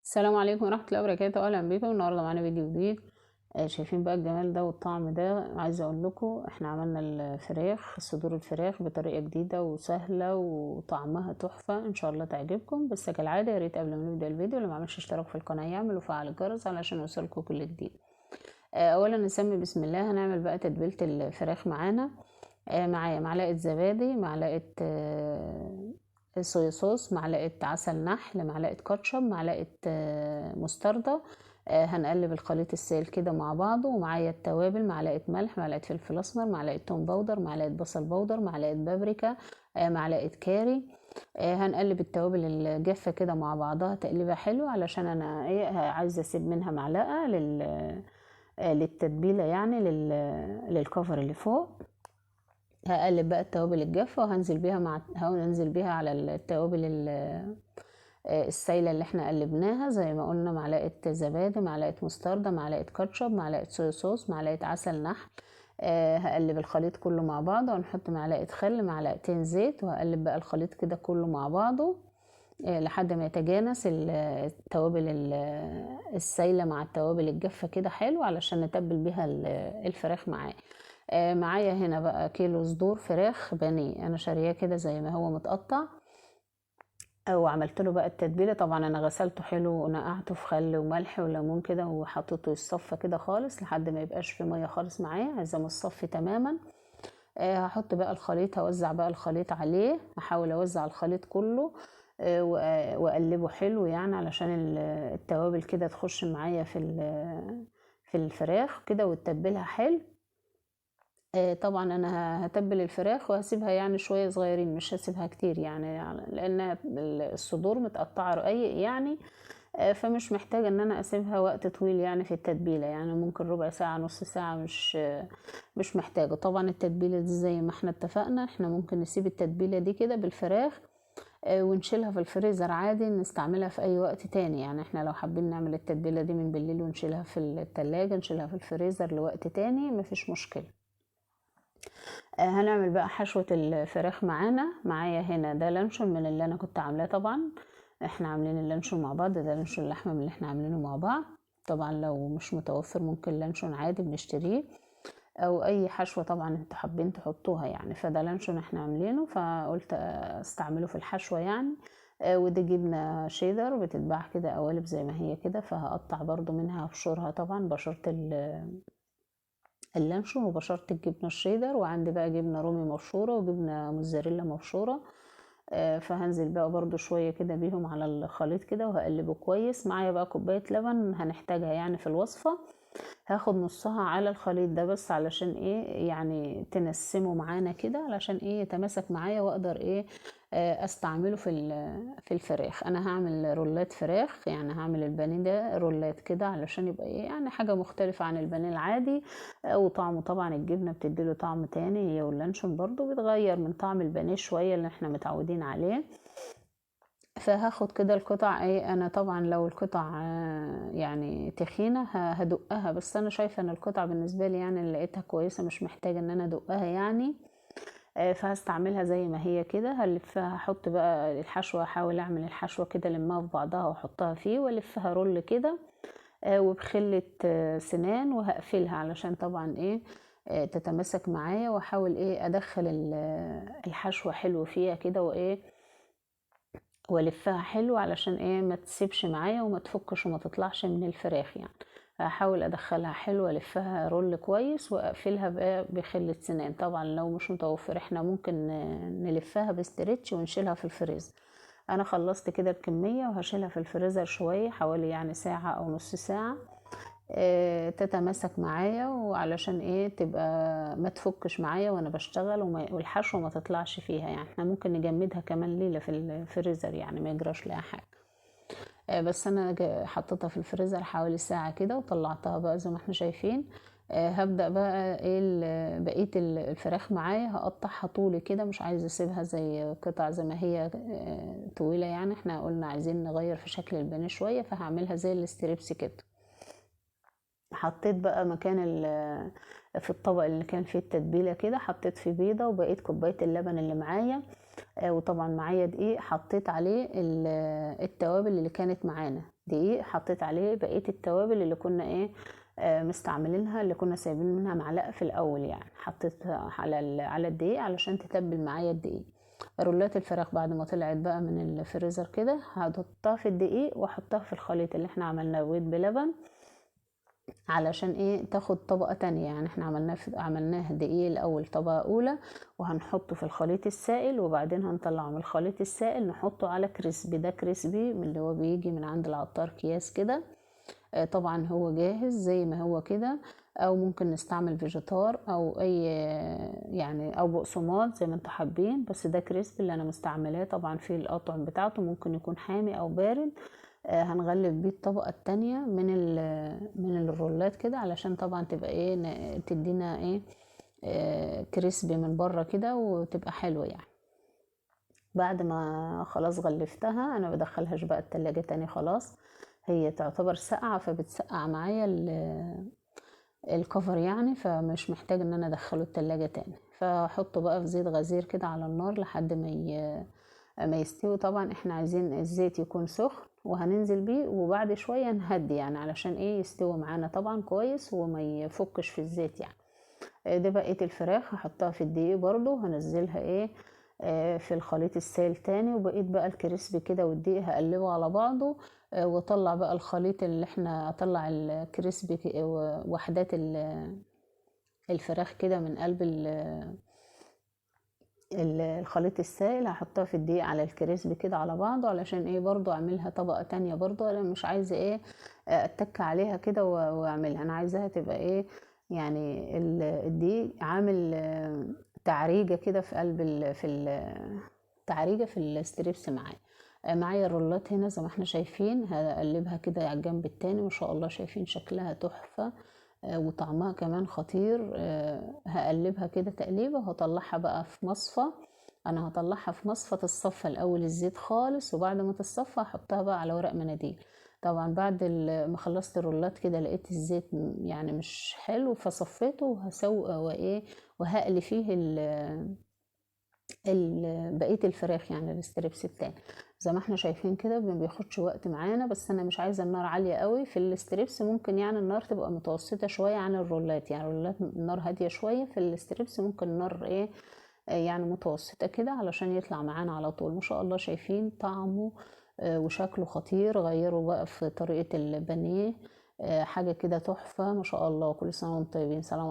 السلام عليكم ورحمة الله وبركاته. اهلا بيكم. النهارده معانا فيديو جديد. شايفين بقى الجمال ده والطعم ده. عايزه اقول لكم احنا عملنا الفراخ، صدور الفراخ، بطريقة جديدة وسهلة وطعمها تحفة، ان شاء الله تعجبكم. بس كالعادة يا ريت قبل ما نبدا الفيديو اللي ما عملش اشتراك في القناة يعمل وفعل الجرس علشان يوصلكم كل جديد. اولا نسمي بسم الله. هنعمل بقى تتبيله الفراخ معانا. معايا معلقه زبادي، معلقه صويا صوص، معلقه عسل نحل، معلقه كاتشب، معلقه مستردة. هنقلب الخليط السائل كده مع بعضه. ومعايا التوابل: معلقه ملح، معلقه فلفل اسمر، معلقه توم powder، معلقه بصل powder، معلقه بابريكا، معلقه كاري. هنقلب التوابل الجافه كده مع بعضها تقليبه حلوة، علشان انا ايه عايزه اسيب منها معلقه للتتبيله، يعني للكفر اللي فوق. هقلب بقى التوابل الجافة وهنزل بيها مع هنزل بيها على التوابل السايلة اللي احنا قلبناها زي ما قلنا: معلقة زبادي، معلقة مستردة، معلقة كاتشب، معلقة صويا صوص، معلقة عسل نحل. هقلب الخليط كله مع بعضه، وهنحط معلقة خل، معلقتين زيت، وهقلب بقى الخليط كده كله مع بعضه لحد ما يتجانس التوابل السايلة مع التوابل الجافة كده حلو، علشان نتبل بيها الفراخ معاه. معايا هنا بقى كيلو صدور فراخ بانيه، انا شارياه كده زي ما هو متقطع، وعملت له بقى التتبيله. طبعا انا غسلته حلو ونقعته في خل وملح وليمون كده، وحطيته يتصفى كده خالص لحد ما يبقاش في مية خالص معايا، عايزاه متصفي تماما. هحط بقى الخليط، هوزع بقى الخليط عليه، هحاول اوزع الخليط كله، واقلبه حلو يعني علشان التوابل كده تخش معايا في الفراخ كده وتتبلها حلو. طبعا انا هتبل الفراخ وهسيبها يعني شوية صغيرين، مش هسيبها كتير يعني، لان الصدور متقطعه رقيق يعني، فمش محتاجه ان انا اسيبها وقت طويل يعني في التتبيله، يعني ممكن ربع ساعة نص ساعة، مش محتاجه. طبعا التتبيله دي زي ما احنا اتفقنا احنا ممكن نسيب التتبيله دي كده بالفراخ، ونشيلها في الفريزر عادي، نستعملها في اي وقت تاني. يعني احنا لو حابين نعمل التتبيله دي من بالليل ونشيلها في التلاجة، نشيلها في الفريزر لوقت تاني، مفيش مشكلة. هنعمل بقى حشوة الفراخ معانا. معايا هنا ده لانشون من اللي انا كنت عاملاه، طبعا احنا عاملين اللانشون مع بعض، ده لانشون اللحمة من اللي احنا عاملينه مع بعض. طبعا لو مش متوفر ممكن لانشون عادي بنشتريه، او اي حشوة طبعا انتوا حابين تحطوها يعني. فده لانشون احنا عاملينه، فقلت استعمله في الحشوة يعني. ودي جبنة شيدر بتتباع كده قوالب زي ما هي كده، فهقطع برضو منها، هبشرها طبعا، بشرت اللانشون وبشرت الجبنة الشيدر، وعندي بقى جبنة رومي مبشورة وجبنة موتزاريلا مبشورة. فهنزل بقى برضو شوية كده بيهم على الخليط كده وهقلبه كويس. معايا بقى كوباية لبن هنحتاجها يعني في الوصفة، هاخد نصها على الخليط ده بس علشان ايه يعني تنسمه معانا كده، علشان ايه يتماسك معايا واقدر ايه استعمله في الفراخ. انا هعمل رولات فراخ، يعني هعمل البانيه ده رولات كده علشان يبقى ايه يعني حاجة مختلفة عن البانيه العادي، وطعمه طبعا الجبنة بتديله طعم تاني هي واللانشون برضو بتغير من طعم البانيه شوية اللي احنا متعودين عليه. فهاخد كده القطع ايه، انا طبعا لو القطع يعني تخينة هدقها، بس انا شايفة ان القطع بالنسبة لي يعني اللي لقيتها كويسة مش محتاجة ان انا ادقها يعني، فهستعملها زي ما هي كده. هلفها، هحط بقى الحشوة، هحاول اعمل الحشوة كده لمها في بعضها واحطها فيه والفها رول كده، وبخلة سنان، وهقفلها علشان طبعا ايه تتماسك معايا، واحاول ايه ادخل الحشوة حلو فيها كده وايه والفها حلو علشان ايه ما تسيبش معايا وما تفكش وما تطلعش من الفراخ يعني. هحاول ادخلها حلو، الفها رول كويس واقفلها بقى بخلة سنان. طبعا لو مش متوفر احنا ممكن نلفها ب stretch ونشيلها في الفريزر. انا خلصت كده الكمية وهشيلها في الفريزر شوية، حوالي يعني ساعة او نص ساعة، تتماسك معايا، وعلشان ايه تبقى ما تفكش معايا وانا بشتغل، والحشوة ما تطلعش فيها يعني. احنا ممكن نجمدها كمان ليلة في الفريزر يعني ما يجراش لها حاجة. بس انا حطيتها في الفريزر حوالي ساعة كده وطلعتها بقى زي ما احنا شايفين. هبدأ بقى ايه بقية الفراخ معايا، هقطعها طولي كده، مش عايزة اسيبها زي قطع زي ما هي، طويلة يعني. احنا قلنا عايزين نغير في شكل البانيه شوية، فهعملها زي ال strips كده. حطيت بقى مكان في الطبق اللي كان فيه التتبيلة كده، حطيت فيه بيضة وبقيت كوباية اللبن اللي معايا. وطبعا معايا دقيق حطيت عليه التوابل اللي كانت معانا، دقيق حطيت عليه بقية التوابل اللي كنا ايه مستعملينها، اللي كنا سايبين منها معلقة في الاول يعني، حطيتها على الدقيق علشان تتبل معايا الدقيق. رولات الفراخ بعد ما طلعت بقى من الفريزر كده هحطها في الدقيق واحطها في الخليط اللي احنا عملناه بيض بلبن، علشان ايه تاخد طبقة تانية. يعني احنا عملناه دقيق الاول طبقة اولى، وهنحطه في الخليط السائل، وبعدين هنطلعه من الخليط السائل نحطه على crispy. ده crispy من اللي هو بيجي من عند العطار اكياس كده، طبعا هو جاهز زي ما هو كده، او ممكن نستعمل فيجيتار او اي يعني او بقسماط زي ما انتم حابين، بس ده crispy اللي انا مستعملاه. طبعا في القطع بتاعته ممكن يكون حامي او بارد. هنغلف بيه الطبقة التانية من الرولات كده، علشان طبعا تبقى ايه تدينا ايه crispy من بره كده وتبقى حلوة يعني. بعد ما خلاص غلفتها انا بدخلهاش بقى التلاجة تاني، خلاص هي تعتبر ساقعة فبتسقع معايا الكفر يعني، فمش محتاج ان انا ادخله التلاجة تاني. فاحطه بقى في زيت غزير كده على النار لحد ما يستوي. طبعا احنا عايزين الزيت يكون سخن وهننزل بيه، وبعد شوية نهدي يعني علشان ايه يستوي معانا طبعا كويس وما يفكش في الزيت يعني. ده بقية الفراخ هحطها في الدقيق برضو، هنزلها ايه في الخليط السائل تاني، وبقيت بقى الكريسبي كده والدقيق هقلبه على بعضه، واطلع بقى الخليط اللي احنا اطلع الكريسبي وحدات الفراخ كده من قلب الخليط السائل، هحطها في الدقيق على الكريسبي كده على بعضه، علشان ايه برضو اعملها طبقة تانية برضو. انا مش عايزة ايه اتك عليها كده واعملها، انا عايزاها تبقى ايه يعني الدقيق عامل تعريجة كده في قلب في تعريجة في ال strips معايا. معايا الرولات هنا زي ما احنا شايفين، هقلبها كده على الجنب التاني، ما شاء الله شايفين شكلها تحفة، وطعمها كمان خطير. هقلبها كده تقليبة وهطلعها بقى في مصفى. انا هطلعها في مصفى تتصفى الاول الزيت خالص، وبعد ما تتصفى هحطها بقى على ورق مناديل. طبعا بعد ما خلصت الرولات كده لقيت الزيت يعني مش حلو، فصفيته وهقلي فيه بقية الفراخ يعني ال strips التاني. زي ما احنا شايفين كده ما بياخدش وقت معانا، بس انا مش عايزه النار عالية قوي في ال strips، ممكن يعني النار تبقى متوسطه شوية عن الرولات، يعني الرولات النار هادية شوية، في ال strips ممكن النار ايه يعني متوسطه كده علشان يطلع معانا على طول. ما شاء الله شايفين طعمه وشكله خطير. غيروا بقى في طريقه البانيه، حاجة كده تحفة ما شاء الله. كل سنة وانتم طيبين. سلام.